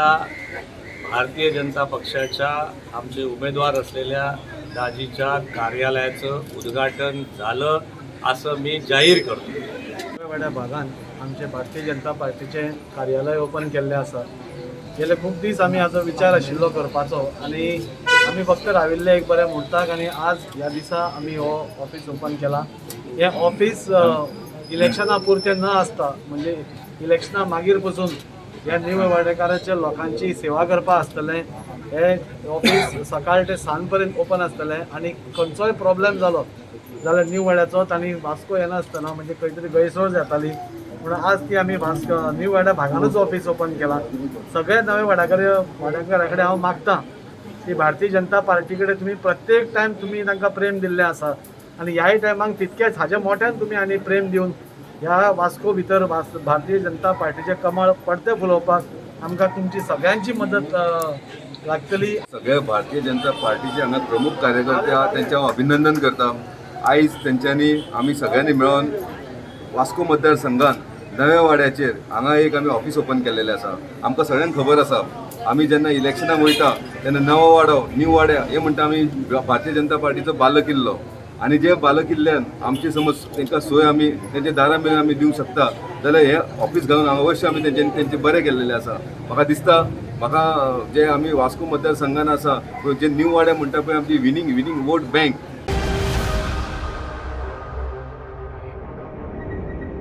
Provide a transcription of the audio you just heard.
असलेल्या भारतीय जनता पक्षाच्या आमचे उमेदवार असलेल्या दाजीच्या कार्यालयाचं उद्घाटन झालं असं मी जाहीर करतो. वाड्या भागान आमचे भारतीय जनता पार्टीचें कार्यालय ओपन केल्लें आसा. गेले खूब दीस आमी हाजो विचार आशिल्लो करपाचो आनी आमी फक्त राविल्ले एक बऱ्या मुहूर्ताक आनी आज ह्या दिसा आमी हो ऑफीस ओपन केला. हें ऑफीस इलेक्शना पुरतें न आसता, म्हणजे इलेक्शना मागीर पसून ह्या न्यू वाडेकाराच्या लोकांची सेवा करपा आसतलें. हें ऑफीस सकाळ ते सांज पर्यंत ओपन आसतलें आनी खंयचोय प्रॉब्लेम जालो जाल्यार न्यू वाड्याचो तांणी वास्को येनासतना, म्हणजे खंय तरी गैरसोय जाताली, पूण आज ती आमी वास्को न्यू वाड्या भागानूच ऑफीस ओपन केला. सगळे नवे वाड्याकारा कडेन हांव मागता की भारतीय जनता पार्टी कडेन तुमी प्रत्येक टायम तुमी तांकां प्रेम दिल्लें आसा आनी ह्याय टायमाक तितकेच हाज्या मोठ्यान तुमी आनी प्रेम दिवन ह्या वास्को भितर भारतीय जनता पार्टीचें कमळ परतें फुलोवपाक आमकां तुमची सगळ्यांची मदत लागतली. सगळे भारतीय जनता पार्टीचे हांगा प्रमुख कार्यकर्ते आहा, तेंचें हांव अभिनंदन करता. आयज तेंच्यांनी आमी सगळ्यांनी मेळोन वास्को मतदारसंघान नव्या वाड्याचेर हांगा एक आमी ऑफिस ओपन केलेलें आसा. आमकां सगळ्यांक खबर आसा, आमी जेन्ना इलेक्शनाक वयता तेन्ना नवो वाडो, न्यू वाड्या हे म्हणटा आमी भारतीय जनता पार्टीचो बालकिल्लो आनी जे बालकिल्ल्यान आमची समज तांकां सोय आमी तेंच्या दारां मेरेन आमी दिवंक शकता जाल्यार हे ऑफिस घालून अवश्य आमी तेंच्यांनी तेंचें बरें केल्लेलें आसा. म्हाका दिसता, म्हाका जे आमी वास्को मतदारसंघान आसा, जे न्यू वाड्या म्हणटा पळय, आमची विनींग वोट बँक.